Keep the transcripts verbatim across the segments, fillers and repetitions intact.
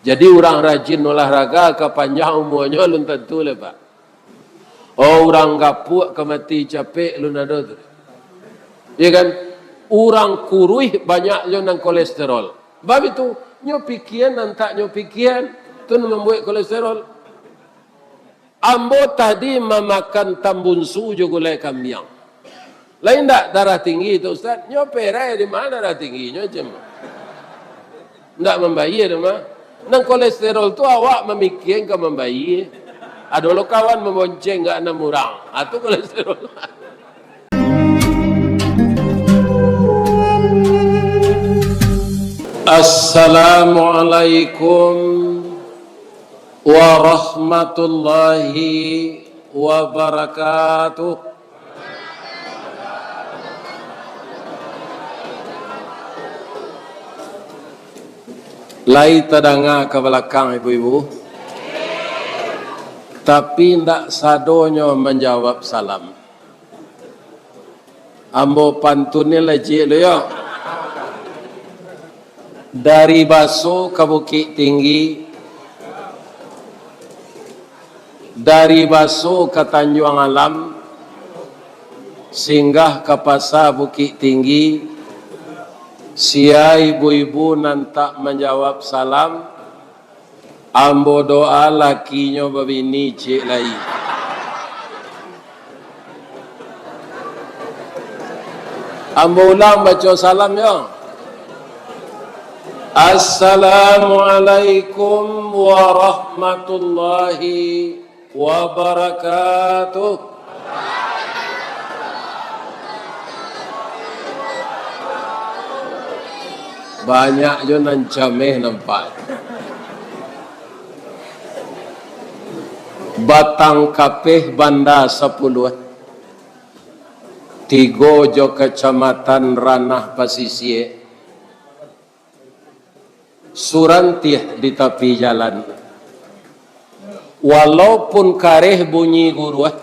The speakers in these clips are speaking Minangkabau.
Jadi, urang rajin olahraga ka panjang umuanyo, alun tantu lai, Pak. Oh, urang gapuak ka mati capek, alun ado tu. Ya kan? Urang kuruih banyak jo nan kolesterol. Bab itu, nyo pikian, antak nyo pikian, tu nan mambuek kolesterol. Ambo tadi mamakan tambunsu jo gulai kambiang. Lai ndak darah tinggi tu, Ustaz? Nyo perai di ma darah tingginyo, cem? Ndak mambayia tu mah. Nan kolesterol tu awak mamikian ka mambayia. Ado lo kawan mabonceng ka anam urang. Ah, tu kolesterol. Assalamualaikum warahmatullahi wabarakatuh. Lai tadanga ka balakang, ibu-ibu, tapi ndak sadonyo manjawab salam. Ambo pantunin lai ciek lu yo. Dari Baso ka Bukik Tinggi, dari Baso ka Tanjuang Alam, singgah ka Pasa Bukik Tinggi, sia ibu-ibu nan tak manjawab salam, ambo doa lakinyo babini ciek lai. Ambo ulang baco salam yo. Assalamualaikum warahmatullahi wabarakatuh. Banyak jo nan cameh nampak. Batang Kapeh Banda Sapuluah, tigo jo Kacamatan Ranah Pasisia, surantih di tapi jalan. Walaupun kareh bunyi guruah,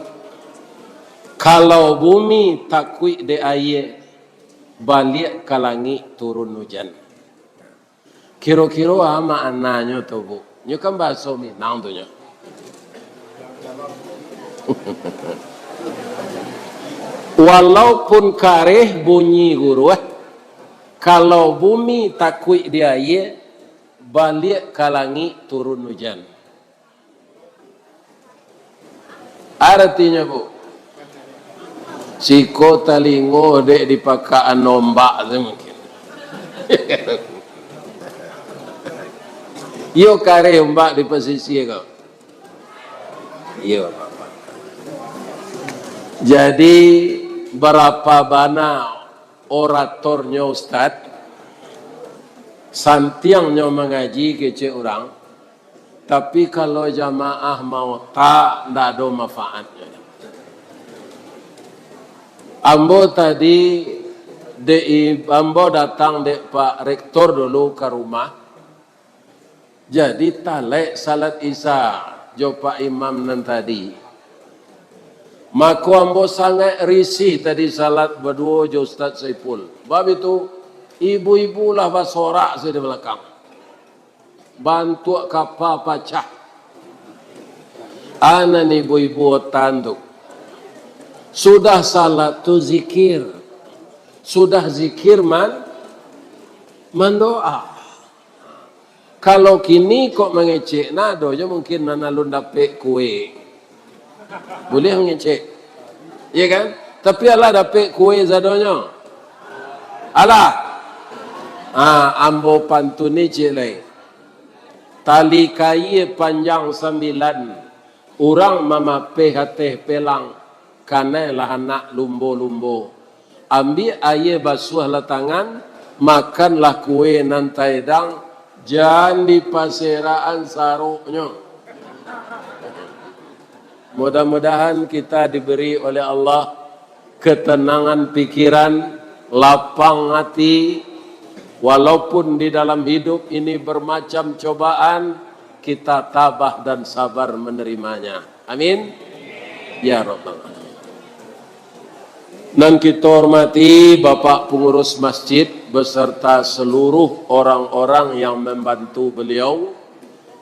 kalau bumi takuik dek aia, baliak ka langik turun ujan. Kiro-kiro a maknanyo tu, Bu? Nyo kan bahaso Minang tu nyo. Walaupun kareh bunyi guruah, kalau bumi takuik di aia, baliak ka langik turun ujan. Aratinyo, Bu, siko talingo dek dipakakan ombak tu mungkin. Iyo kareh ombak di pasisia ko. Iyo. Jadi, barapa bana oratornyo Ustaz, santiangnyo mangaji kecek urang, tapi kalau jamaah maotak, ndak ado manfaatnyo. Ambo tadi, dek i-, ambo datang dek Pak Rektor dulu ka rumah, jadi talek salat Isya jo Pak Imam nan tadi. Mako ambo sangaik risih tadi salat baduo jo Ustaz Saiful. Bab itu, ibu-ibu lah basorak sajo di balakang. Bantuak kapa pacah. A nan ibu-ibu otan tu. Sudah salat tu zikir. Sudah zikir man-, mandoa. Kalau kini kok mangecek, nah, ado jo mungkin nan alun dapek kue. Buliah mangecek. Iya kan? Tapi alah dapek kue sadonyo. Alah. Ah, ambo pantuni ciek lai. Tali kaia panjang sambilan, urang mamapeh ateh pelang, kanai lah anak lumbo-lumbo. Ambiak aia basuahlah tangan, makanlah kue nan taedang, jan dipaserakan saroknyo. Mudah-mudahan kita diberi oleh Allah ketenangan pikiran, lapang hati, walaupun di dalam hidup ini bermacam cobaan, kita tabah dan sabar menerimanya. Amin. Ya Rabbal Alamin. Nan kita hormati Bapak Pengurus Masjid beserta seluruh orang-orang yang membantu beliau,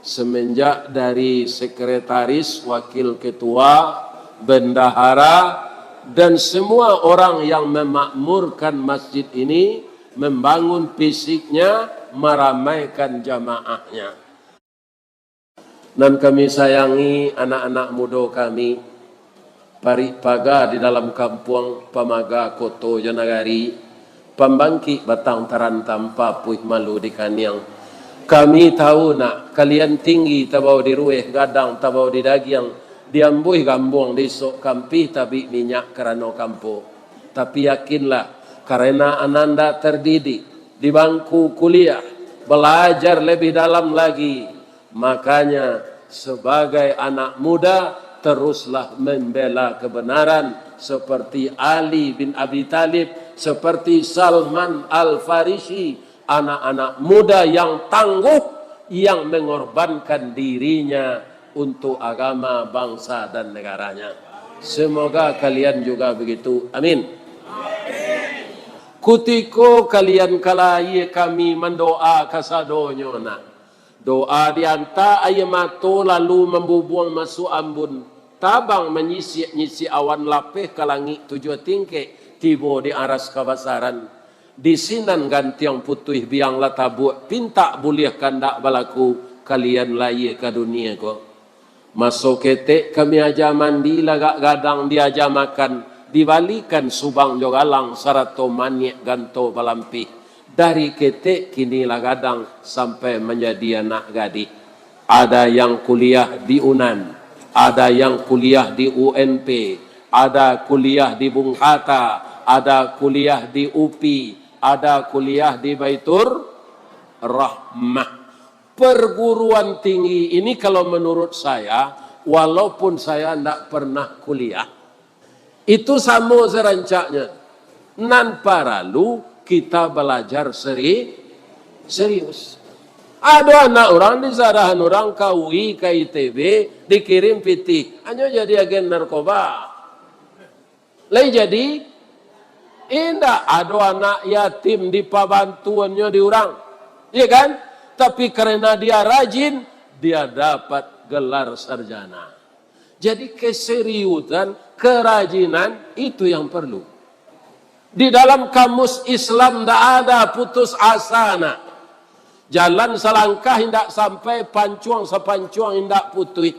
Semenjak dari sekretaris, wakil ketua, bendahara, dan semua orang yang memakmurkan masjid ini, membangun fisiknya, meramaikan jamaahnya. Nan kami sayangi anak-anak mudo kami, parik paga di dalam kampuang, pamaga koto jo nagari, pambangkik batang tarantam, papuih malu di kaniang. Kami tahu nak, kalian tinggi tabao di rueh, gadang tabao di dagiang, diambuih gambuang di isok, kampih tabik minyak karano kampo. Tapi yakinlah, karena ananda terdidik di bangku kuliah, belajar lebih dalam lagi, makanya, sebagai anak muda, teruslah membela kebenaran seperti Ali bin Abi Thalib, seperti Salman Al-Farisi, anak-anak muda yang tangguh, yang mengorbankan dirinya untuk agama, bangsa, dan negaranya. Semoga kalian juga begitu. Amin. Kutiko kalian ka lahia, kami mandoa kasadonyo nak. Doa dianta aia mato lalu mambubuang masuak ambun, tabang manyisik-nyisik awan, lapeh ka langik tujuah tingkek, tibo di aras kabasaran. Di sinan gantiang putuih biang lah tabuak, pintak buliah kandak balaku, kalian lahia ka dunia ko. Maso ketek kami aja mandi, lagak gadang diaja makan, dibalikan subang jo galang, sarato maniak ganto balampih. Dari ketek kini lah gadang sampai manjadi anak gadih. Ada yang kuliah di Unan, ada yang kuliah di U N P, ada kuliah di Bung Hatta, ada kuliah di U P I, ada kuliah di Baitur Rahmah. Perguruan tinggi ini, kalau menurut saya, walaupun saya ndak pernah kuliah, itu samo sarancaknya. Nan paralu kita balajar seri-, serius. Ado anak urang disarahan urang ka U I, ka I T B, dikirim pitih, hanyo jadi agen narkoba. Lai jadi? Indak, ado anak yatim dipabantuannyo di urang. Iya kan? Tapi karena dia rajin, dia dapat gelar sarjana. Jadi keseriusan, kerajinan, itu yang perlu. Di dalam kamus Islam ndak ada putus asa, nak. Jalan salangkah indak sampai, pancuang sapancuang indak putuih.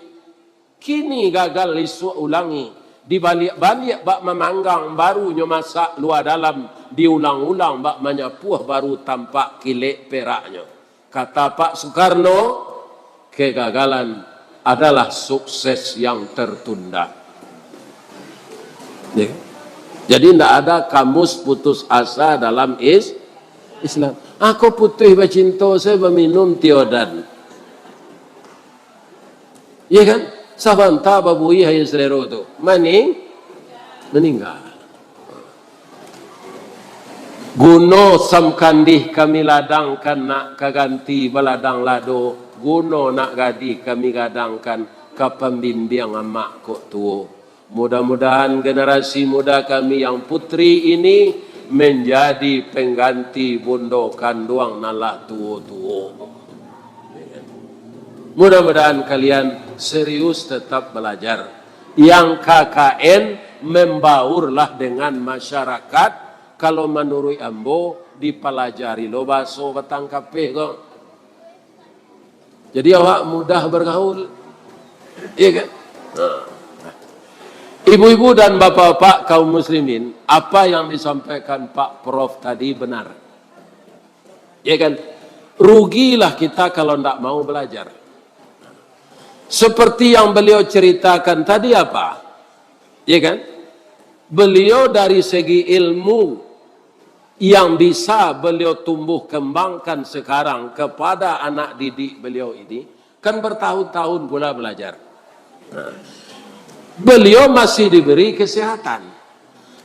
Kini gagal, isuak ulangi. Dibaliak-baliak bak mamanggang, baru nyo masak lua dalam, diulang-ulang bak manyapuah, baru tampak kilek peraknyo. Kata Pak Soekarno, kegagalan adalah sukses yang tertunda. Ya. Jadi, ndak ada kamus putus asa dalam is-, Islam. Ako putuih bacinto, saya baminum tiodan. Iya kan? Sabanta babuih aia salero tu. Maning-, maningga. Guno samkandih kami ladangkan nak ka ganti baladang lado, guno nak gadih kami gadangkan ka pambimbiang amak kok tuo. Mudah-mudahan generasi muda kami yang putri ini menjadi pengganti bundo kanduang nan lah tuo-tuo. Mudah-mudahan kalian serius tetap belajar. Yang K K N membaurlah dengan masyarakat, kalau manuruik ambo, dipalajari lo baso batang kapeh ko. Jadi awak mudah bergaul. Iya kan? Nah. Ibu-ibu dan bapak-bapak kaum muslimin, apa yang disampaikan Pak Prof tadi benar. Ya kan? Rugilah kita kalau ndak mau belajar. Seperti yang beliau ceritakan tadi apa? Ya kan? Beliau dari segi ilmu yang bisa beliau tumbuh kembangkan sekarang kepada anak didik beliau ini, kan bertahun-tahun pula belajar. Nah, beliau masih diberi kesehatan.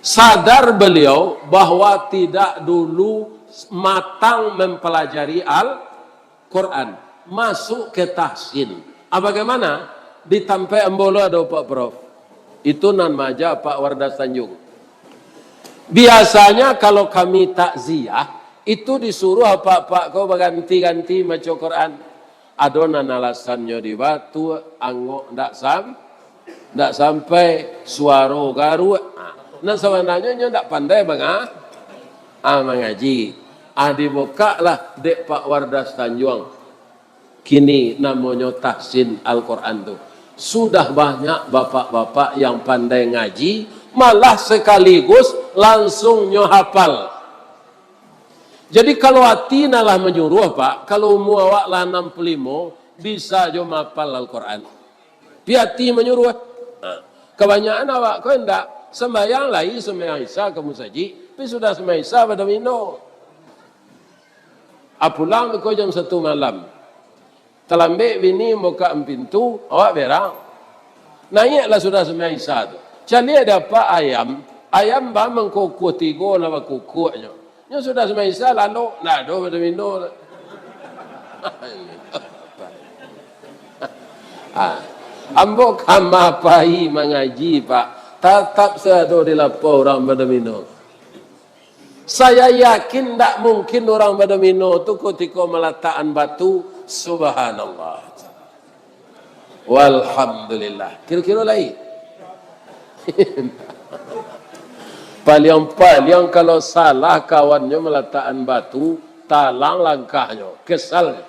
Sadar beliau bahwa tidak dulu matang mempelajari Al-Quran, masuk ke tahsin. Ah, bagaimana? Di tampek ambo lo ado, Pak Prof. Itu nan maaja Pak Wardah Tanjung. Biasanya kalau kami takziah, itu disuruh apak-apak ko baganti-ganti maco Quran. Ado nan alasannyo di batu, angok ndak sam-, ndak sampai, suaro garuak. Ha. Nan sabananyo nyo ndak pandai manga-, ah, mangaji. Ah, dibukaklah dek Pak Wardas Tanjuang. Kini namonyo tahsin Al-Quran tu. Sudah banyak bapak-bapak yang pandai ngaji, malah sekaligus langsung nyo hapal. Jadi, kalau ati nan lah manyuruah, Pak, kalau umua awak lah anam puluah limo, bisa jo mahapal Al-Quran. Pi ati manyuruah. Ha. Kabanyakan awak ko indak, sambayang lai, sambayang Isya ka musajik, tapi sudah sambayang Isya badomino. Ah, pulang ko jam satu malam. Talambek bini mambukak pintu, awak berang. Naiaklah sudah sambayang Isya tu. Caliak dapek ayam, ayam bamangko kuah tigo lah bakukuaknyo. Nyo sudah sambayang Isya, lalok, ndak ado badomino. Ah, ambo kama pai mangaji, Pak. Tatap se ado di lapau urang badomino. Saya yakin ndak mungkin urang badomino tu kutiko malatakan batu, subhanallah. Walhamdulillah. Kiro-kiro lai. Paliang-paliang kalau salah kawannyo malatakan batu, talang langkahnyo, kesalnyo.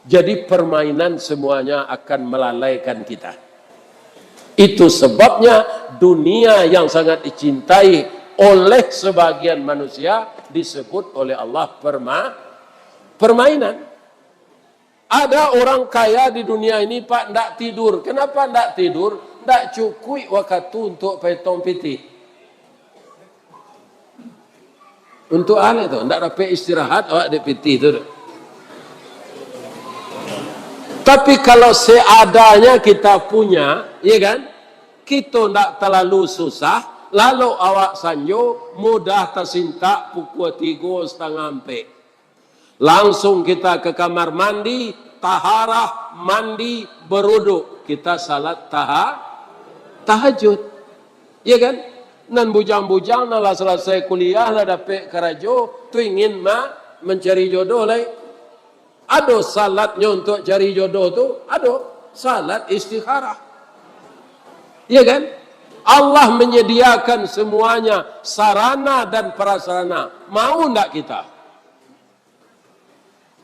Jadi, permainan semuanya akan melalaikan kita. Itu sebabnya dunia yang sangat dicintai oleh sebagian manusia disebut oleh Allah perma-, permainan. Ada orang kaya di dunia ini, Pak, ndak tidur. Kenapa ndak tidur? Ndak cukuik wakatu untuk paetong pitih. Untuk alek tu, ndak dapek istirahat awak dek pitih tu. Tapi kalau seadanya kita punya, ya kan? Kita ndak terlalu susah, lalok awak sanjo, mudah tasintak pukua tigo satangah ampek. Langsung kita ke kamar mandi, taharah, mandi, beruduk. Kita salat taha-, tahajud. Ya kan? Nan bujang-bujang, nan lah salasai kuliah, lah dapek karajo, tu ingin ma-, mancari jodoh lai. Ado salatnyo untuk cari jodoh tu? Ado. Salat istikharah. Ya kan? Allah menyediakan semuanya, sarana dan prasarana. Mau ndak kita?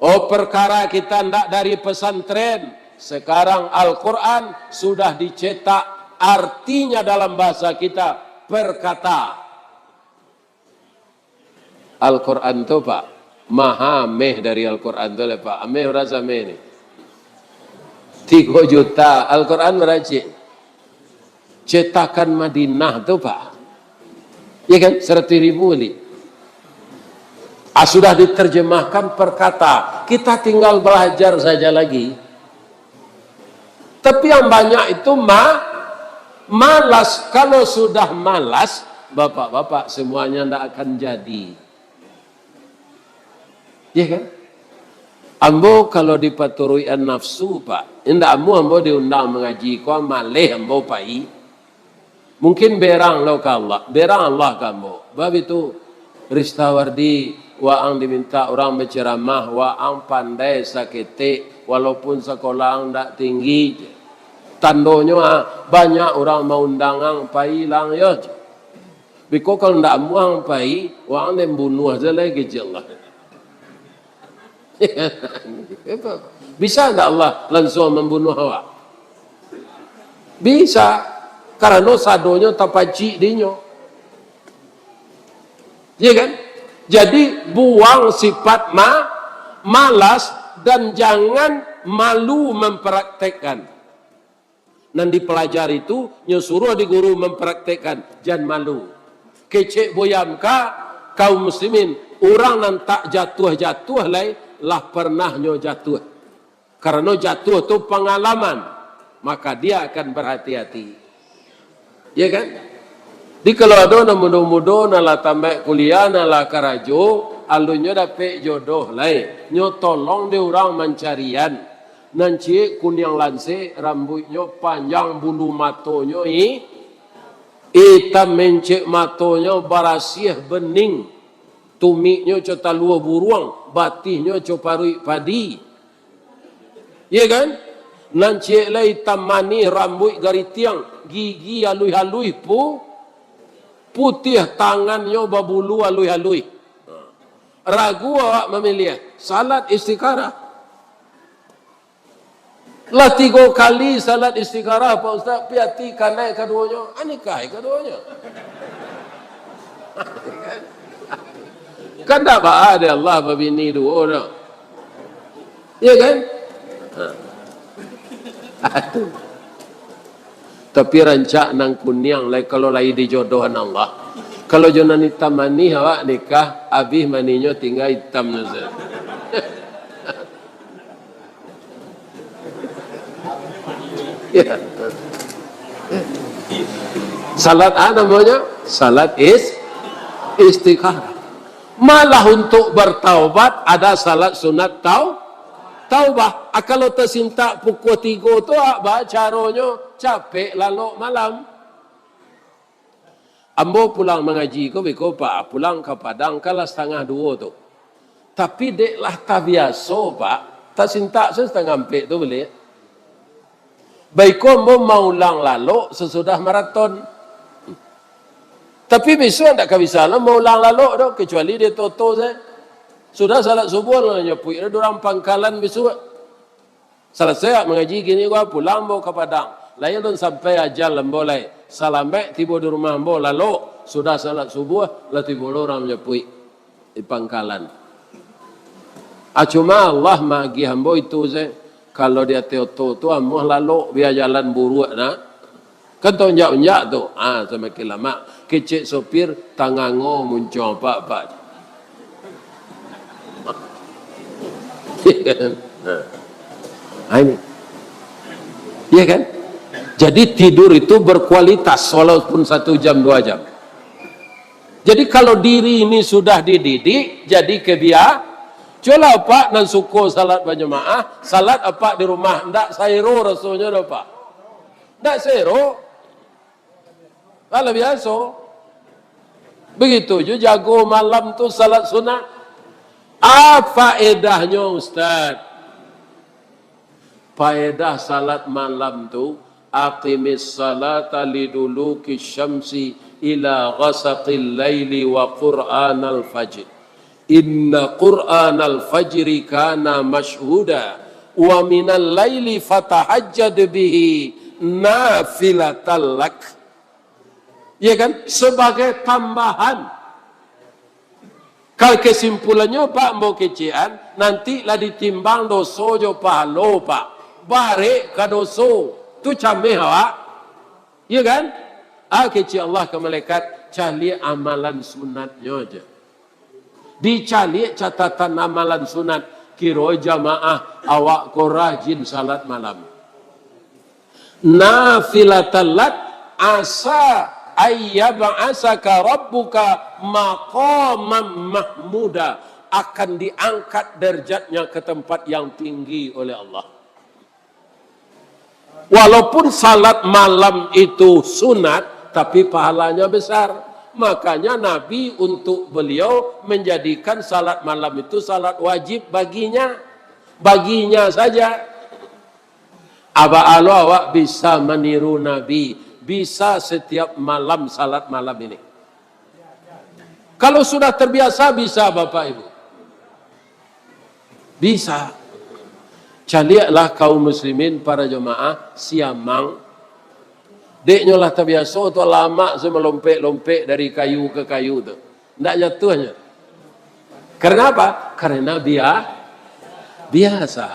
Oh, perkara kita ndak dari pesantren. Sekarang Al-Quran sudah dicetak, artinya dalam bahasa kita, perkata. Al-Quran tu, Pak, maha ameh dari Al-Quran tu lah, Pak. Ameh bara ameh ni? Tigo juta. Al-Quran bara ciek? Cetakan Madinah tu, Pak. Ya kan? Seratus ribu ni. Ah, sudah diterjemahkan per kata. Kita tinggal belajar saja lagi. Tapi yang banyak itu ma-, malas. Kalau sudah malas, bapak-bapak, semuanya ndak akan jadi. Ya kan? Ambo kalau dipaturuikan nafsu, Pak, indak amuah ambo diundang mangaji, ko maleh ambo pai. Mungkin berang lo ka Allah, berang Allah ka ambo. Bab itu, Ristawardi, waang dimintak urang baceramah, waang pandai saketek, walaupun sakolah ang ndak tinggi. Tandonyo, ah, banyak urang maundang ang, pai lang yo. Biko kalau ndak amuah ang pai, waang den bunuah se lai kecek Allah. Bisa ndak Allah langsung mambunuah awak? Bisa, karano sadonyo tapacik dinyo. Ya kan? Jadi, buang sifat ma-, malas dan jangan malu mempraktekkan. Nan dipelajari tu, nyo suruah di guru mempraktekkan, jan malu. Kecek Buya ka kaum muslimin, urang nan tak jatuah-jatuah lai, lah pernah nyo jatuah. Karano jatuah tu pangalaman, maka dia akan berhati-hati. Ya kan? Jadi kalau ado nan mudo-mudo, nan lah tamat kuliah, nan lah karajo, alunnyo dapek jodoh lai, nyo tolong dek urang mancarian. Nan ciek kuniang lansek, rambuiknyo panjang, bulu matonyo i-, itam mencek, matonyo barasiah bening, tumiknyo co talua buruang, batihnyo co paruik padi. Iya kan? Nan ciek lai itam manih, rambuik garitiang, gigi aluih-aluih, pu-, putiah, tangannyo babulu aluih-aluih. Ragu awak mamiliah, salat istikharah. Lah tigo kali salat istikharah, Pak Ustaz, pi ati kanai kaduonyo, ah, nikah kaduonyo. Kan ndak baa dek Allah babini duo tu. Iya kan? Ha. Aduh. Tapi rancak nan kuniang lai, kalau lai dijodohan Allah. Kalau jo nan itam manih awak nikah, abih manihnyo tingga itam sajo. Ya. Salat a namonyo? Salat is-, istikharah. Malah untuk bertaubat ada salat sunat tau-, taubah. A, kalau tasintak pukua tigo tu, a, ba caronyo capek lalok malam. Ambo pulang mangaji ko beko, Pak, pulang ka Padang kan lah satangah duo tu. Tapi dek lah tabiaso, Pak, tasintak se satangah ampek tu buliah. Baiko ambo maulang lalok sasudah maraton. Tapi bisuak ndak ka bisa lah maulang lalok tu, kecuali di oto-oto se. Sudah salat subuah lah nyapuik urang pangkalan bisuak. Salasai mangaji kini ko, pulang ambo ka Padang. Lai alun sampai ajal ambo lai. Salamaik tibo di rumah ambo, lalok. Sudah salat subuah, lah tibo lo urang manyapuik di pangkalan. A, cuma Allah maagiah ambo itu se. Kalau di ateh oto tu, amuah lalok, bia jalan buruak nak. Kan taunjak-unjak tu. Ah, samakin lamak. Kecek sopir, tangango muncuang apak-apak. Iya kan? Nah. Ah, ini. Iya kan? Jadi tidur itu berkualitas walaupun satu jam, dua jam. Jadi kalau diri ini sudah dididik, jadi kebia-, cubolah apak nan suko salat bajamaah, salat apak di rumah, ndak saero rasonyo doh, Pak. Ndak saero. Lah biaso. Begitu ju jago malam tu salat sunat. Apa faedahnyo, Ustaz? Faedah salat malam tu, "Aqimis salata liduluki syamsi ila ghasaqil laili wa Qur'anal fajr. Inna Qur'anal fajri kana masyhuda. Wa minal laili fatahajjad bihi nafilatal lak." Ya kan? Sebagai tambahan. Kalau kesimpulannyo, Pak, ambo kecekan, nanti lah ditimbang doso jo pahalo, Pak. Barek ka doso. Tu cameh awak. Ya kan? Ah, kecek Allah ka malaikat, caliak amalan sunatnyo aja. Dicaliak catatan amalan sunat, kiro jamaah awak ko rajin salat malam. Nafilatan lak asa ayyab'asaka rabbuka maqamam mahmuda, akan diangkat derajatnya ke tempat yang tinggi oleh Allah. Walaupun salat malam itu sunat, tapi pahalanya besar. Makanya Nabi untuk beliau menjadikan salat malam itu salat wajib baginya. Baginya saja. Aba alo awak bisa maniru Nabi, bisa setiap malam salat malam ini. Kalau sudah terbiasa, bisa, Bapak Ibu. Bisa. Caliaklah kaum muslimin, para jamaah, siamang. Deknyo lah tabiaso tu lamak se malompek-lompek dari kayu ke kayu tu. Ndak jatuahnyo. Karena apa? Karena bia-, biasa.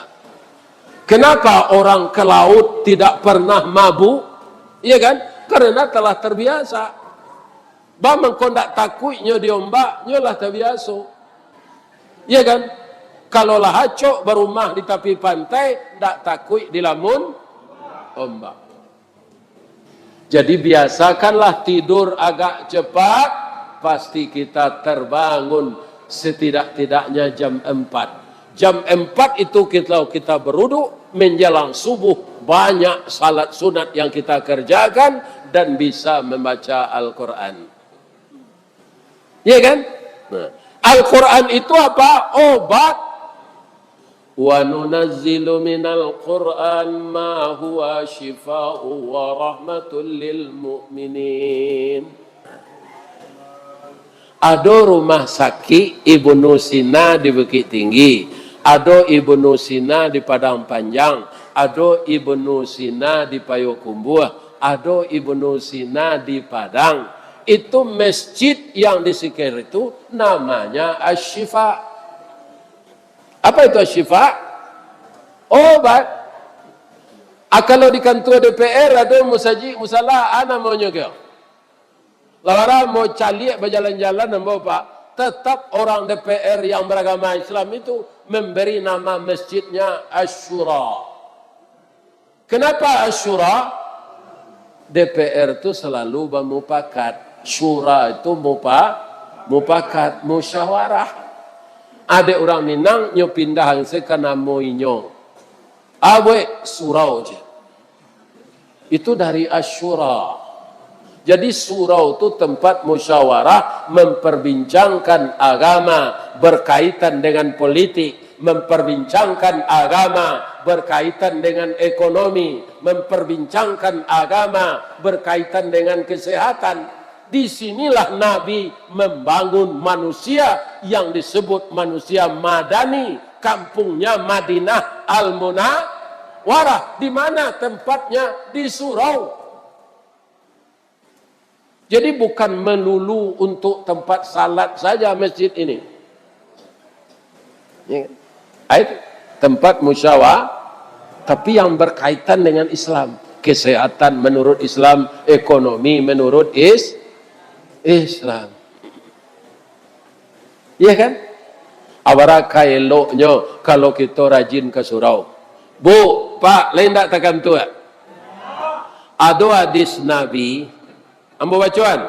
Kenapa orang ke laut tidak pernah mabuk? Iya kan? Karena telah terbiasa. Ba mangko ndak takuiknyo di ombak, nyo lah tabiaso. Iya kan? Kalau lah acok barumah di tapi pantai, ndak takuik dilamun ombak. Jadi biasakanlah tidur agak cepat, pasti kita terbangun setidak-tidaknya jam empat. Jam empat itu kita, kita beruduk, menjelang subuh, banyak salat sunat yang kita kerjakan dan bisa membaca Al-Quran. Ya kan? Nah, Al-Quran itu apa? Obat. Wa nunazzilu minal Qur'an ma huwa syifa'u wa rahmatul lil mu'minin. Ado rumah sakik Ibnu Sina di Bukittinggi, ado Ibnu Sina di Padang Panjang, ado Ibnu Sina di Payokumbuah, ado Ibnu Sina di Padang. Itu masjid yang di Sikir itu namanya Asy-Syifa. Apa itu Asy-Syifa? Obat. Ah, kalau di kantua D P R ado musajik, musala, ah, namonyo kyo. Lah bara mau caliak bajalan-jalan ambo, Pak, tetap orang D P R yang beragama Islam itu memberi nama masjidnya Asy-Syura. Kenapa Asy-Syura? D P R tu selalu bamupakat. Syura itu mupa-, mupakat, musyawarah. Adek urang Minang nyo pindah angse ka namo inyo. Awek surau je. Itu dari Asy-Syura. Jadi surau tu tempat musyawarah, memperbincangkan agama berkaitan dengan politik, memperbincangkan agama berkaitan dengan ekonomi, memperbincangkan agama berkaitan dengan kesehatan. Di sinilah Nabi membangun manusia yang disebut manusia madani, kampungnya Madinah Al-Munawwarah. Di mana tempatnya? Di surau. Jadi bukan melulu untuk tempat salat saja masjid ini. Ya. Ah, itu tempat musyawarah, tapi yang berkaitan dengan Islam. Kesehatan menurut Islam, ekonomi menurut is-, Islam. Iya kan? Abaraka eloknyo kalau kito rajin ka surau. Bu, Pak, lai ndak takantua? Ado hadis Nabi, ambo bacoan.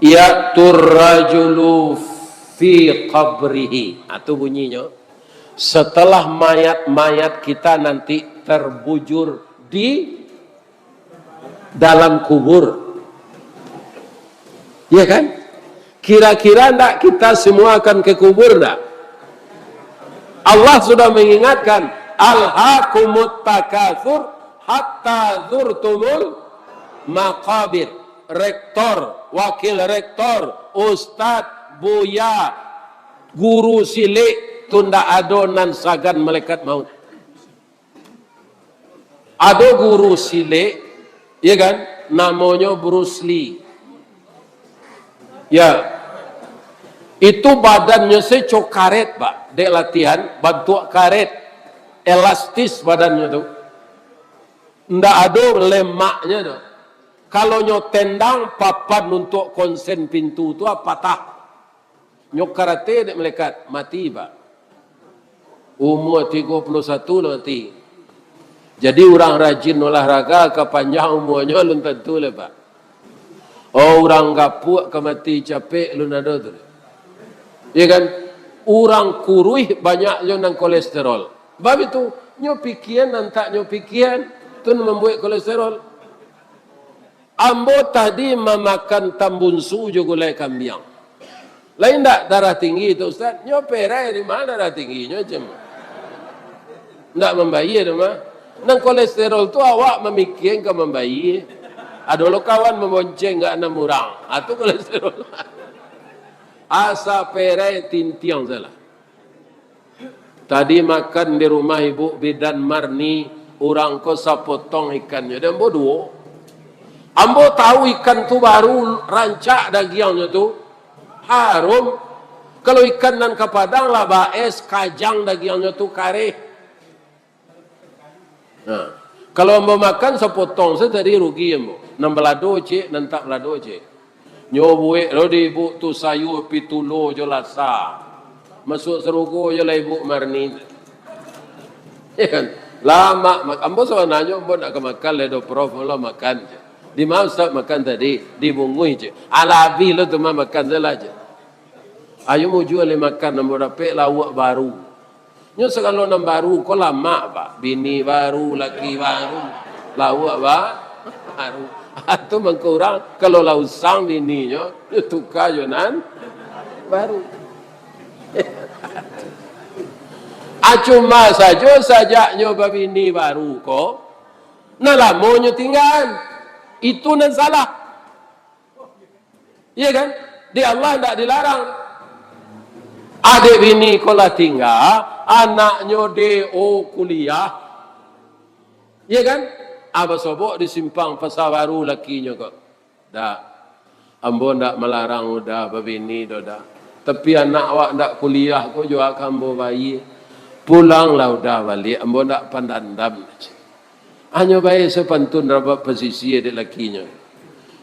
Ya'tur rajulu fi qabrihi. Ah, tu bunyinyo. Setelah mayat-mayat kita nanti terbujur di dalam kubur. Iya kan? Kira-kira ndak kita semua akan ke kubur ndak? Allah sudah mengingatkan, "Alhakumut takatsur hatta zurtumul maqabir." Rektor, wakil rektor, ustad, buya, guru silik, tu ndak ado nan sagan malaikat maut. Ado guru silik, ya kan, namonyo Bruce Lee. Ya, itu badannyo se co karet, Pak. Dek latihan, bantuak karet, elastis badannyo tu. Ndak ado lemaknyo tu. Kalau nyo tendang, papan untuak konsen pintu tu, ah, patah. Nyo karate dek malaikat, mati, Pak. Umua tigo puluah satu lah mati. Jadi, urang rajin olahraga, ka panjang umuanyo, alun tantu lai, Pak. Oh, urang gapuak ka mati capek, alun ado tu. Iya kan? Urang kuruih banyak jo nan kolesterol. Bab itu, nyo pikian, antak nyo pikian, tu nan mambuek kolesterol. Ambo tadi mamakan tambunsu jo gulai kambiang. Lai ndak darah tinggi tu, Ustaz? Nyo perai di ma darah tingginyo, cem? Ndak mambayia tu mah. Nan kolesterol tu awak mamikian ka mambayia. Ado lo kawan mabonceng ka anam urang. Ah, tu kolesterol. Asa perai tintiang salah. Tadi makan di rumah Ibu Bidan Marni, urang ko sapotong ikannyo, dek ambo duo. Ambo tahu ikan tu baru, rancak dagiangnyo tu, harum. Kalau ikan nan ka Padang lah baes, kajang dagiangnyo tu, kareh. Nah, kalau ambo makan sapotong se tadi, rugi ambo. Nan balado ciek, nan tak balado ciek. Nyo buek lo di Ibu tu sayua pitulo jo lasa. Masuak sarugo jo lah Ibu Marni. Ya kan? Lamak mak-, ambo sabananyo ambo nak ka makan lai do, Prof, lo makan je. Di ma Ustaz makan tadi? Di Bunguih je. Alah, abih lo tu mah, makan se lah je. Ayo mujua lai makan, ambo dapek lauak baru. Nyo sagalo nan baru ko lamak, Pak. Bini baru, laki baru, lauak ba-, baru. Atau mangko urang, kalau lah usang bininyo, nyo tuka jo nan baru. Cuma sajo sajaknyo babini baru ko, nan lamonyo tinggaan. Itu nan salah. Iya kan? Di Allah ndak dilarang. Adik bini ko lah tingga, anaknyo D O kuliah. Iya kan? Ah, basobok di simpang Pasar Baru lakinyo ko. Dak. Ambo ndak malarang Uda babini doh, dak. Tapi anak awak ndak kuliah ko, jo ka ambo bayia. Pulanglah Uda baliak, ambo ndak pandandam. Hanyo bae sapantun rabat pasisia dek lakinyo.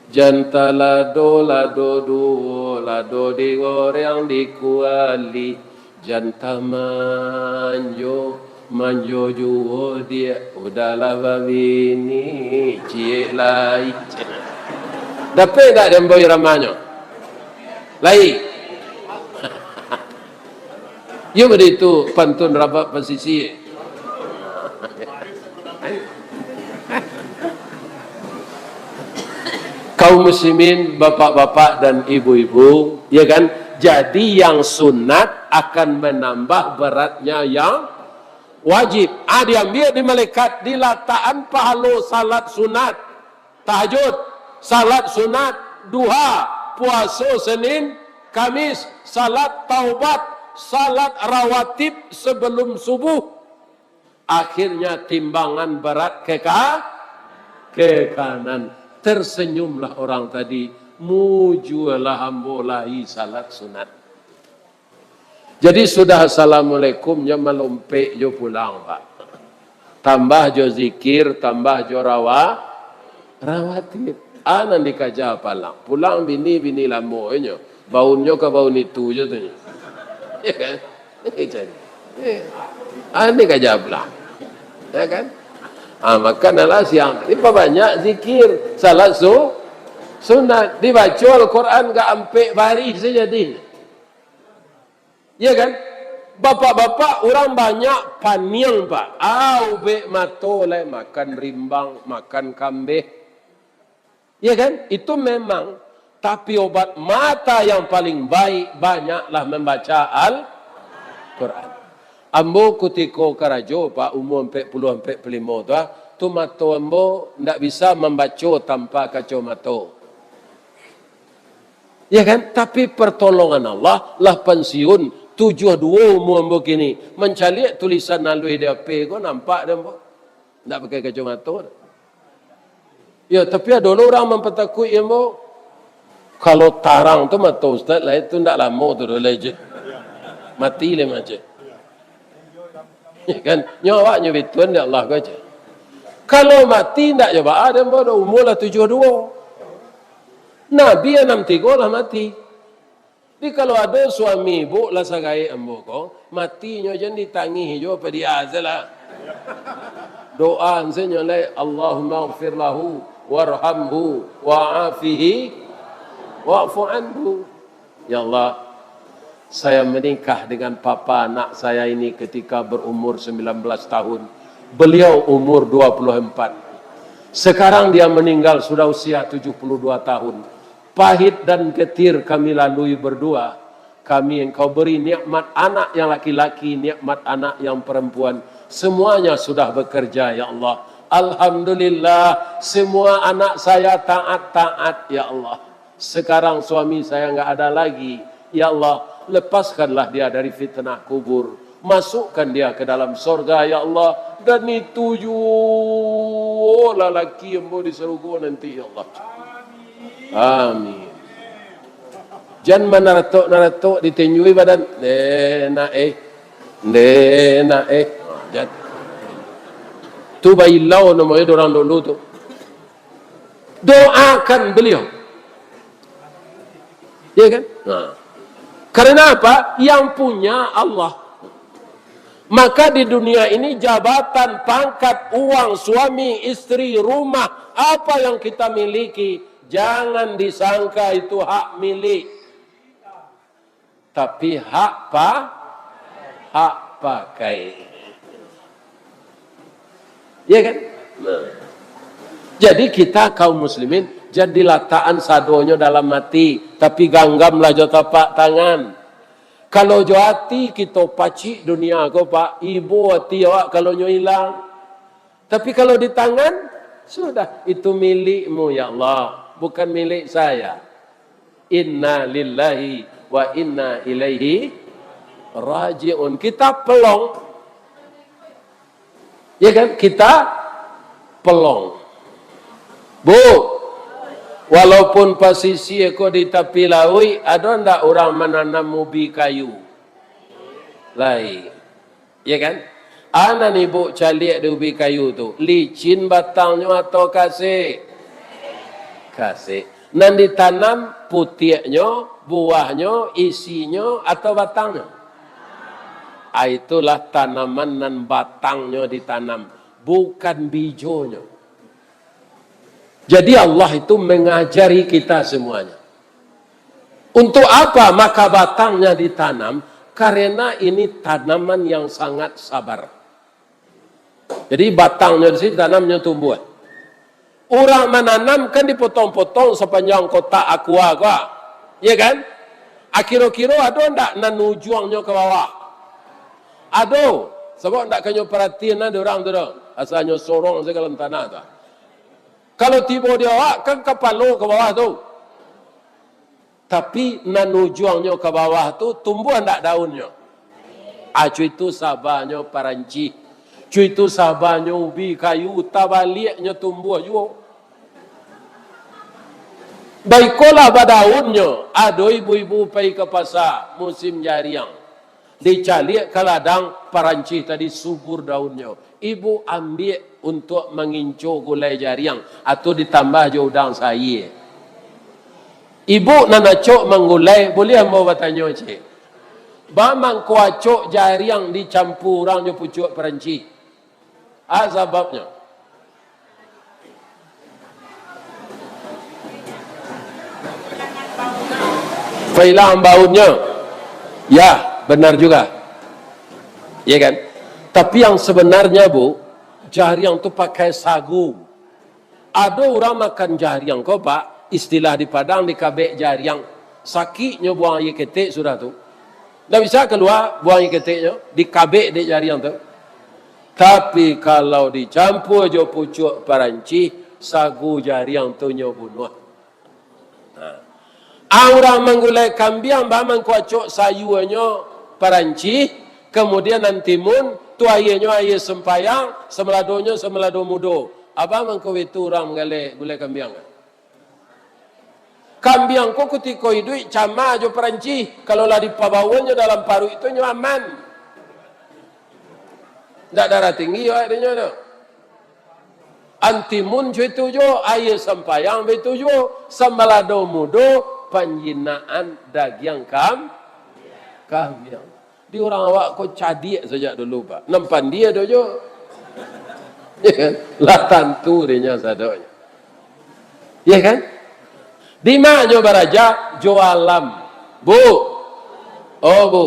Jan talado, lado duo, lado digoreng di kuali. Jan tamanjo, manjo juo diak, Uda lah babini, ciek lai. Dapek ndak den ambo iramanyo? Lai. Iyo baitu pantun rabat pasisia. Kaum muslimin, bapak-bapak dan ibu-ibu, ya kan? Jadi yang sunat akan menambah beratnya yang wajib. Ah, diambiak di malaikat, dilatakan pahalo salat sunat, tahajud, salat sunat, duha, puaso Senin, Kamis, salat taubat, salat rawatib sebelum subuh. Akhirnya timbangan berat ke ka-, ke kanan. Tersenyumlah orang tadi, mujualah ambo lai salat sunat. Jadi sudah assalamualaikum, nyo malompek jo pulang, Pak. Tambah jo zikir, tambah jo rawa-, rawatib. Ah, nan dikaja pulang. Pulang bini, bini lamo nyo. Baunnyo ka baun itu jo tu nyo. Ya kan? Eh, jadi. Eh. Ah, ini kaja pulang. Ya kan? Ah, makan alah siang. Ini pabanyak zikir. Salat su-, sunat. Dibaco Al-Quran ka ampek barih sajo jadi. Ya kan? Bapak-bapak, urang banyak paniang, Pak. Au, bek mato lai, makan rimbang, makan kambeh. Ya kan? Itu memang. Tapi obat mata yang paling baik, banyaklah membaca Al-Quran. Ambo kutiko karajo, Pak, umur ampek puluah, ampek puluah limo tu, ah, tu mato ambo ndak bisa mambaco tanpa kacomato. Ya kan? Tapi pertolongan Allah, lah pansiun, tujuah duo umur ambo kini. Mancaliak tulisan aluih di H P ko, nampak dek ambo. Ndak pakai kacomato. Ya, tapi ado lo urang mampatakuik ambo. Kalau tarang tu mato ustaz, lah itu ndak lamo tu doh, lah je. Mati lah macam. Ya kan? Nyo awak nyo bituan dek Allah ko aja. Kalau mati ndak jo baa dek ambo doh, umur lah tujuah duo. Nabi anam tigo lah mati. Jadi kalau ado suami ibuk lah sagaek ambo ko, mati nyo jan ditangih jo, padiah sajolah. Doa sajo nyo lai, "Allahummaghfir lahu, warhamhu, wa'afihi, wa'fu anhu." Ya Allah, saya menikah dengan papa anak saya ini ketika berumur sembilan belas tahun. Beliau umur dua puluh empat. Sekarang dia meninggal sudah usia tujuh puluh dua tahun. Pahit dan getir kami lalui berdua. Kami Engkau beri nikmat anak yang laki-laki, nikmat anak yang perempuan. Semuanya sudah bekerja, ya Allah. Alhamdulillah, semua anak saya taat-taat, ya Allah. Sekarang suami saya nggak ada lagi. Ya Allah, lepaskanlah dia dari fitnah kubur. Masukkan dia ke dalam sorga, ya Allah. Dan itu juo lalaki ambo di sarugo nanti, ya Allah. Amin. Jan manaratok-naratok, ditinjui badan. Ndenak, eh. Ndenak, eh. Jan. Tu bailau namonyo dek urang dulu tu. Doakan beliau. Ya kan? Nah. Karena apa? Yang punya Allah. Maka di dunia ini jabatan, pangkat, uang, suami, istri, rumah, apa yang kita miliki, jangan disangka itu hak milik. Tapi hak pa-, hak pakai. Ya kan? Nah. Jadi kita kaum muslimin, jan dilatakan sadonyo dalam ati, tapi ganggamlah jo tapak tangan. Kalau jo ati kito pacik dunia ko, Pak, ibo ati awak kalau nyo ilang. Tapi kalau di tangan, sudah, itu milikmu, ya Allah, bukan milik saya. Inna lillahi wa inna ilaihi raji'un. Kita pelong. Ya kan? Kita pelong. Bu, walaupun pasisia ko di tapi lauik, ado ndak urang mananam ubi kayu? Lai. Ya kan? A nan ibu caliak di ubi kayu tu, licin batangnyo atau kasek? Kasek. Nan ditanam putiaknyo, buahnyo, isinyo, atau batangnyo? A, itulah tanaman nan batangnyo ditanam, bukan bijonyo. Jadi Allah itu mengajari kita semuanya. Untuk apa maka batangnya ditanam? Karena ini tanaman yang sangat sabar. Jadi batangnyo di sini tanamnyo tumbuah. Urang mananam kan dipotong-potong sapanjang kotak aqua ko, ya kan? A, kiro-kiro ado ndak nan ujuangnyo ka bawah? Ado, sabab ndak kanyo paratian lah dek urang tu doh. Asanyo sorong sajo dalam tanah tu. Kalau tibo di awak, kan kapalo ka bawah tu. Tapi nan ujuangnyo ka bawah tu, tumbuah ndak daunnyo? A, co itu sabanyo parancih. Co itu sabanyo ubi kayu, tabaliaknyo tumbuah juo. Baikolah badaunnyo, ado ibu-ibu pai ka pasa musim jariang. Dicaliak ka ladang, parancih tadi subur daunnyo. Ibu ambiak untuak manginco gulai jariang, atau ditambah jo udang sayie. Ibu nan acok manggulai, buliah ambo batanyo, cik? Baa mangko acok jariang dicampua urang jo pucuak parancih? A sababnyo? Pailang baunya. Ya, benar juga. Ya kan? Tapi yang sebenarnya, Bu, jariang tu pakai sagu. Ado urang makan jariang ko, Pak, istilah di Padang dikabek jariang. Sakiknyo buang aia ketek sudah tu. Ndak bisa kalua buang aia keteknyo, dikabek dek jariang tu. Tapi kalau dicampua jo pucuak parancih, sagu jariang tu nyo bunuah. Nah. A, urang manggulai kambiang, baa mangko acok sayuanyo parancih, kamudian nan timun, tu aianyo aia sempayang, samaladonyo samalado mudo. A, baa mangko baitu urang manggalai gulai kambiang. Kambiang ko kutiko iduik camah jo parancih, kalau lah dipabawonyo dalam paruik tu nyo aman. Ndak darah tinggi awak dinyo tu. Nan timun co itu juo, aia sampayang baitu juo, samalado mudo, panjinaan dagiang kam-, kambiang. Di urang awak ko cadiak sajak dulu, Pak. Nan pandia tu juo. Ya kan? Lah tantu dinyo sadonyo. Ya kan? Di ma nyo baraja? Jo alam. Bu. Oh, Bu.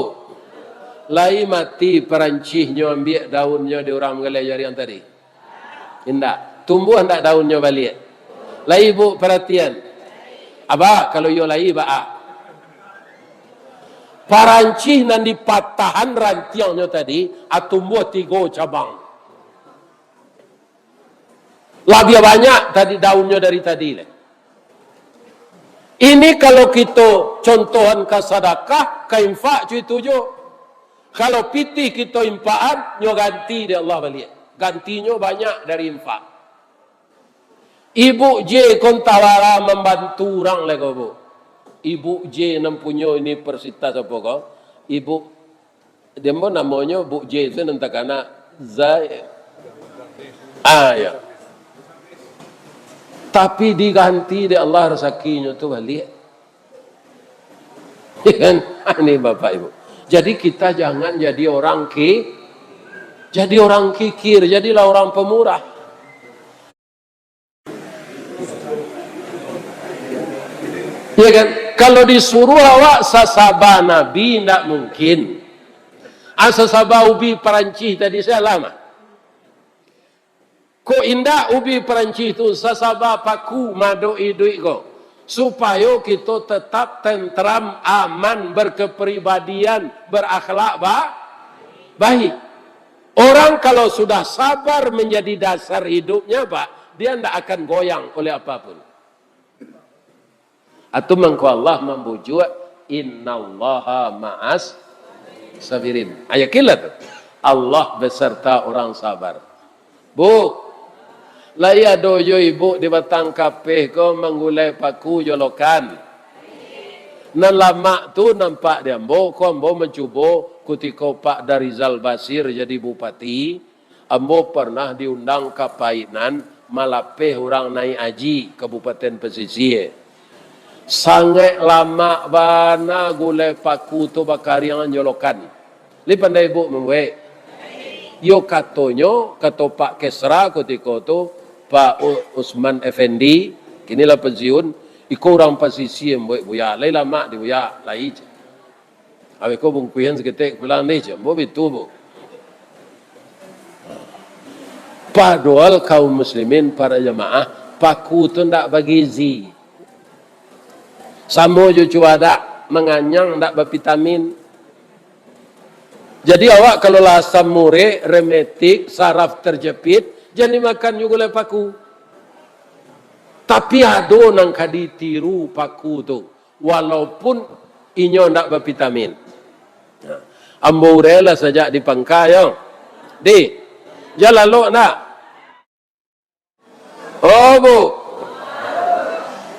Lai mati parancihnyo ambiak daunnyo di urang manggalai jariang tadi? Indak. Tumbuah ndak daunnyo baliak? Lai ibu paratian? Aba, kalau iyo lai, baa? Parancih nan dipatahan rantiangnyo tadi, a, tumbuah tigo cabang. Labiah banyak tadi daunnyo dari tadi lai. Ini kalau kito contohan ka sadakah, ka infak, co itu juo. Kalau pitih kito infakan, nyo ganti dek Allah baliak. Gantinyo banyak dari infak. Ibu J ko antah bara mambantu urang lai ko, Bu. Ibu J nan punyo universitas apo ko? Ibu, di ambo namonyo Bu J tu nan takana Zai-, ah, ya. Tapi diganti dek Allah rasakinyo tu baliak. Ya kan? Ah, ini Bapak Ibu. Jadi kita jangan jadi orang ki-, jadi orang kikir, jadilah orang pemurah. Ya kan? Kalau disuruh awak sasaba Nabi, ndak mungkin. Ah, sasaba ubi parancih tadi, salah mah. Kok indak ubi parancih tu, sasaba paku madok iduik ko. Supayo kito tetap tentram, aman, berkepribadian, berakhlak ba-, baik. Orang kalau sudah sabar menjadi dasar hidupnya, Pak, dia ndak akan goyang oleh apapun. Atau mangko Allah mambujuak, "Innallaha ma'as sabirin." Ah, yakinlah tu. Allah beserta orang sabar. Bu, lai ado jo ibu di Batang Kapeh ko manggulai paku jolokan. Nan lamak tu nampak di ambo, ko ambo mancubo kutiko Pak Darizal Basir jadi bupati, ambo pernah diundang ka Painan malapeh urang naik aji Kabupaten Pesisir. Sangaik lamak bana gulai paku tu bakariang jolokan. Lai pandai ibu mambuek? Yo katonyo, kato Pak Kesra kutiko tu, Pak U-, Usman Effendi, kini lah pensiun, iko urang pasisia mambuek buya, lai lamak di buya, lai je. Aweh ko bungkuihan saketek pulang deh, je. Ambo bitu, Bu. Padohal kaum muslimin, para jamaah, paku tu ndak bagizi. Samo jo cuadak, manganyang ndak bavitamin. Jadi awak kalau lah asam urek, rematik, saraf terjepit, jan dimakan juo gulai paku. Tapi ado nan ka ditiru paku tu, walaupun inyo ndak bavitamin. Nah, ambo urailah sajak di pangka, yo. Di, jan lalok ndak? Oh, Bu.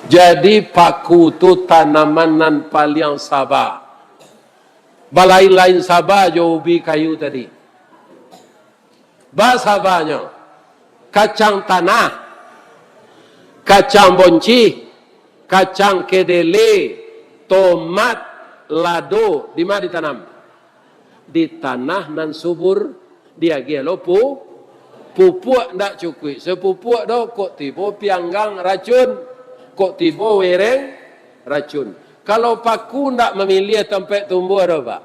Jadi, paku tu tanaman nan paliang saba. Balain-lain saba jo ubi kayu tadi. Ba sabanyo, kacang tanah, kacang boncih, kacang kedele, tomat, lado, di ma ditanam? Di tanah nan subur, diagiah lo pu-, pupuak ndak cukuik sapupuak doh, kok tibo pianggang racun, kok tibo wereng racun. Kalau paku ndak mamiliah tampek tumbuah doh, Pak.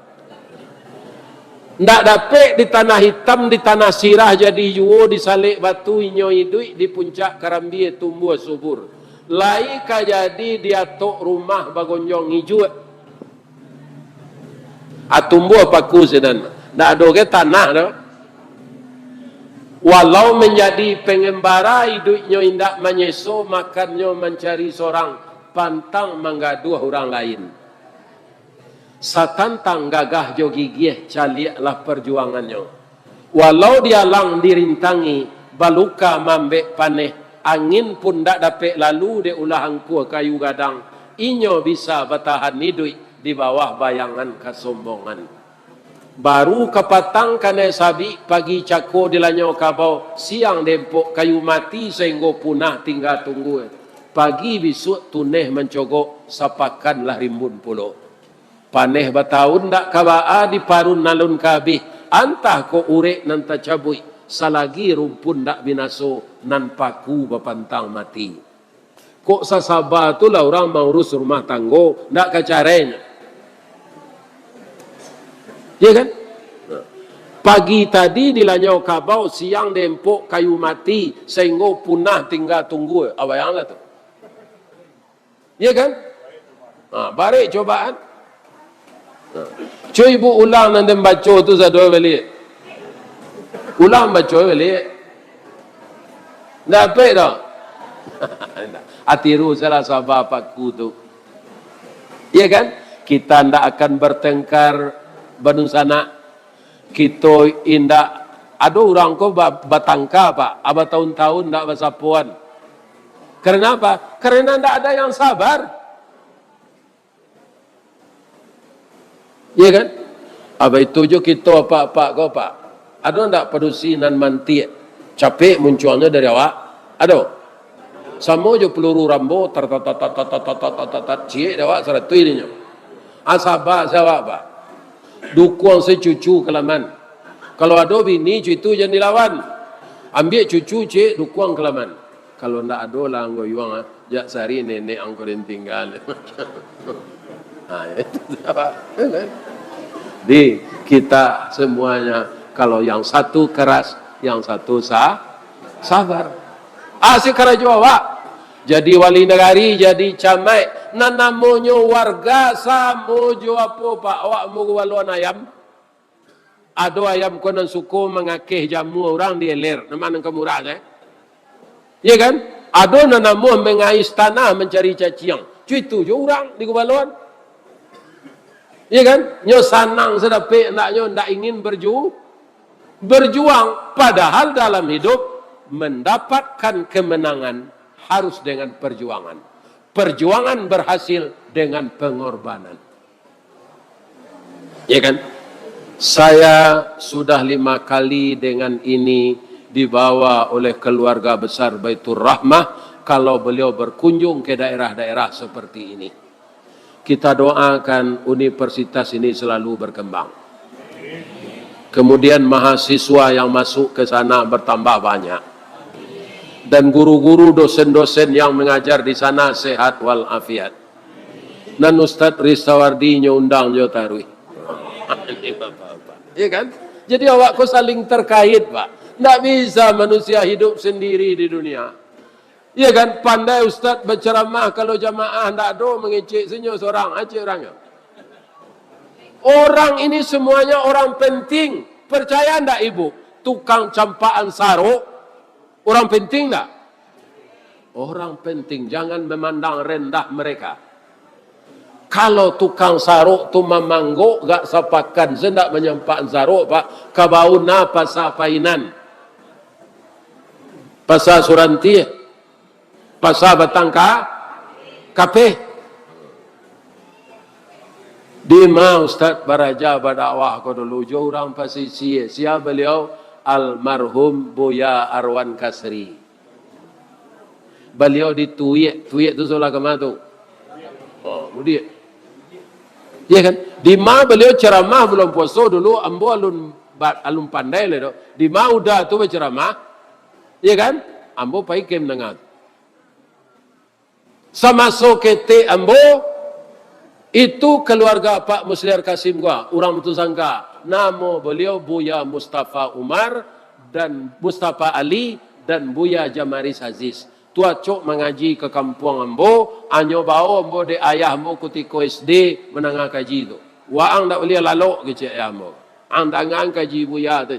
Ndak dapek di tanah itam, di tanah sirah jadi juo, di salek batu inyo iduik, di puncak karambia tumbuah subur. Lai ka jadi di atok rumah bagonjong ijuak. Ah, tumbuah paku sinan. Ndak ado ge tanah tu. Walau manjadi pangambara, iduiknyo indak manyeso, makannyo mancari sorang, pantang manggaduah urang lain. Satantang gagah jo gigiah, caliaklah parjuangannyo. Walau dialang dirintangi, baluka maambek paneh, angin pun ndak dapek lalu dek ulah angkuah kayu gadang, inyo bisa batahan iduik di bawah bayangan kasombongan. Baru kapatang kanai sabik, pagi cako dilanyau kabau, siang diempok kayu mati, sainggo punah tingga tunggua. Pagi bisuak tuneh mancogok, sapakan lah rimbun pulo. Paneh batahun ndak ka baa, diparun alun ka abih, antah kok urek nan tacabuik, salagi rumpun ndak binaso, nan paku bapantang mati. Kok sasaba tu lah urang maurus rumah tanggo, ndak ka carainyo. Iya kan? Pagi tadi dilanyau kabau, siang diempok kayu mati, sainggo punah tingga tunggua. Ah, bayanglah tu. Iya kan? Ha, barek cobaan. Ha. Cuy, ibu ulang nan den baco tu sado baliak. Ulang baco baliak. Ndak dapek doh. Atiru salah saba paku tu. Iya kan? Kita ndak akan bertengkar badunsanak. Kito indak, ado urang ko ba-, batangka, Pak, a, batahun-tahun ndak basapoan. Karena apa? Karena ndak ada yang sabar. Iya kan? Abah itu jo kito apak-apak ko, Pak. Ado ndak padusi nan mantiak, capek muncuangnyo dari awak? Ado. Samo jo peluru Rambo, tar, tar, tar, ciek dek awak saratuih dinyo. Ah, saba se awak, Pak. Dukuang se cucu ka laman. Kalau ado bini cucu jan dilawan. Ambiak cucu ciek, dukuang ka laman. Kalau ndak ado lah anggoyuang, ah, jak sari nenek ang ko den tingga. Ha, itu apa? Di kita semuanya, kalau yang satu keras, yang satu sa-, sabar. Ah, si karajo awak. Jadi wali nagari, jadi camaik, nan namonyo warga samo jo apo, Pak? Awak ambo gubaloan ayam. Ado ayam ko nan suko mangakeh jamua urang di eler, nama nan ka murah tu, eh? Iya kan? Ado nan namuah mangais tanah mancari caciang. Cuitu jo urang di gubaloan. Iya kan? Nyo sanang sadapek andaknyo, ndak ingin berju-, berjuang. Padahal dalam hidup, mendapatkan kemenangan harus dengan perjuangan. Perjuangan berhasil dengan pengorbanan. Ya kan? Saya sudah lima kali dengan ini dibawa oleh keluarga besar Baitur Rahmah kalau beliau berkunjung ke daerah-daerah seperti ini. Kita doakan universitas ini selalu berkembang. Kemudian mahasiswa yang masuk ke sana bertambah banyak. Dan guru-guru, dosen-dosen yang mengajar di sana sehat walafiat. Nan Ustaz Ristawardi nyo undang jo taruih. Iya kan? Jadi awak ko saling terkait, Pak. Ndak bisa manusia hidup sendiri di dunia. Iya kan? Pandai Ustaz berceramah, kalau jamaah ndak ado, mangecek sinyo sorang, acek urang nyo. Orang ini semuanya orang penting. Percaya ndak ibu? Tukang campakan sarok, orang penting ndak? Orang penting, jangan memandang rendah mereka. Kalau tukang sarok tu mamanggok gak sapakan, se ndak manyampakan sarok, Pak, ka bauna Pasa Painan, Pasa Suranti, Pasa Batang Ka-, Kapeh. Di ma Ustaz baraja badakwah ko dulu, jo urang pasisia, sia baliau? Almarhum Buya Arwan Kasri. Baliau di Tuik, Tuik tu sabalah kama tu? Oh, Mudiak. Iya kan? Di ma baliau ceramah bulan puaso dulu, ambo alun ba-, alun pandai lai doh. Di ma Uda tu baceramah, iya kan? Ambo pai ka mandanga. Samaso ketek ambo, itu keluarga Pak Musliar Kasim gua, urang Batu Sangka. Namo baliau Buya Mustafa Umar dan Mustafa Ali dan Buya Jamaris Aziz. Tu acok mangaji ka kampuang ambo, anyo bao ambo dek ayah ambo kutiko S D mandanga kaji tu. Waang ndak buliah lalok, kecek ayah ambo. Ang dangaan kaji Buya tu.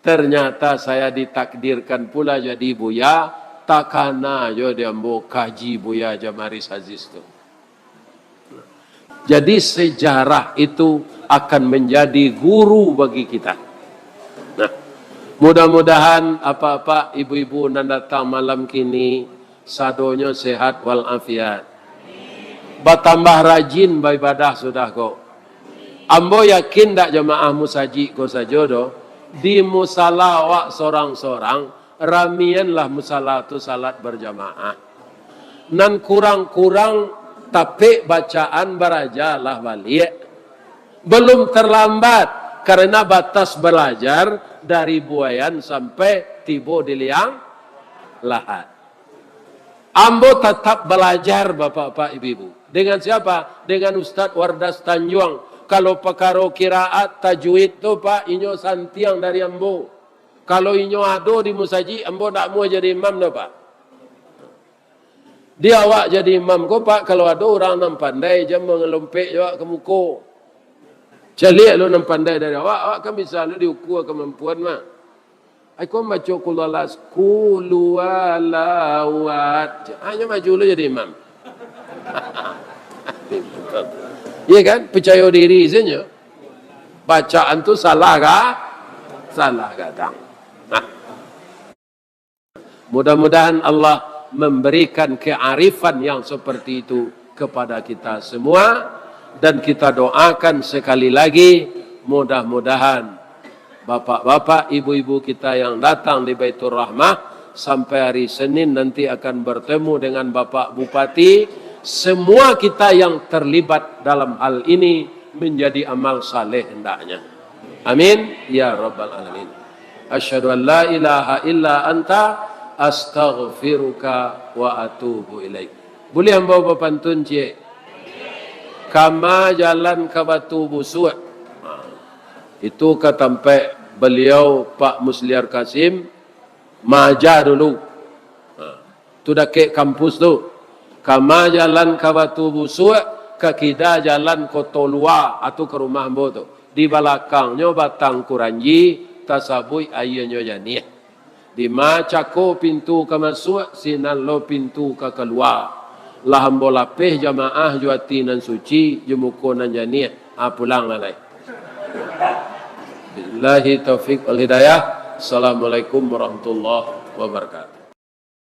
Ternyata saya ditakdirkan pula jadi buya, takana jo di ambo kaji Buya Jamaris Aziz tu. Jadi sejarah itu akan menjadi guru bagi kita. Nah, mudah-mudahan apak-apak, ibu-ibu nan datang malam kini, sadonyo sehat walafiat. Batambah rajin baibadah sudah ko. Ambo yakin dak jamaah musajik ko sajo doh, di musala awak sorang-sorang, ramianlah musala tu salat berjamaah. Nan kurang-kurang tapek bacaan barajalah baliak. Belum terlambat, karena batas belajar dari buayan sampai tibo di liang lahat. Ambo tatap balajar, bapak-bapak, ibu-ibu. Dengan siapa? Dengan Ustaz Wardas Tanjuang. Kalau pakaro kiraat, tajwid tu, Pak, inyo santiang dari ambo. Kalau inyo ado di musajik, ambo ndak muah jadi imam doh, Pak. Di awak jadi imam ko, Pak, kalau ado urang nan pandai, jan mangalompek jo awak ka muko. Caliak lo nan pandai dari awak, awak kan bisa lo diukua kamampuan mah. Ai ko baco Qul Huwallah, Qul Huwallahu Ahad. Hanyo maju lo jadi imam. Iya kan? Picayo diri sajo. Bacaan tu salah ka? Salah gadang. Nah. Mudah-mudahan Allah memberikan kearifan yang seperti itu kepada kita semua, dan kita doakan sekali lagi, mudah-mudahan bapak-bapak, ibu-ibu kita yang datang di Baitur Rahmah, sampai hari Senin nanti akan bertemu dengan Bapak Bupati, semua kita yang terlibat dalam hal ini menjadi amal saleh hendaknya. Amin ya rabbal alamin. Asyhadu an la ilaha illa anta, astaghfiruka wa atubu ilaik. Buliah ambo bapantun ciek? Kama jalan ka Batu Busuak. Ha. Itu ka tampek baliau Pak Musliar Kasim maaja dulu. Ha. Tu dakek kampus tu. Kama jalan ka Batu Busuak, ka kida jalan Koto Lua, atau ka rumah ambo tu. Di balakangnyo Batang Kuranji, tasabuik aianyo janiah. Dima cako pintu ka masuak, sinan lo pintu ka kalua. Lah ambo lapeh jamaah jo ati nan suci, jo muko nan janiah. Ah, pulanglah lai. Billahi taufik wal hidayah. Assalamualaikum warahmatullahi wabarakatuh.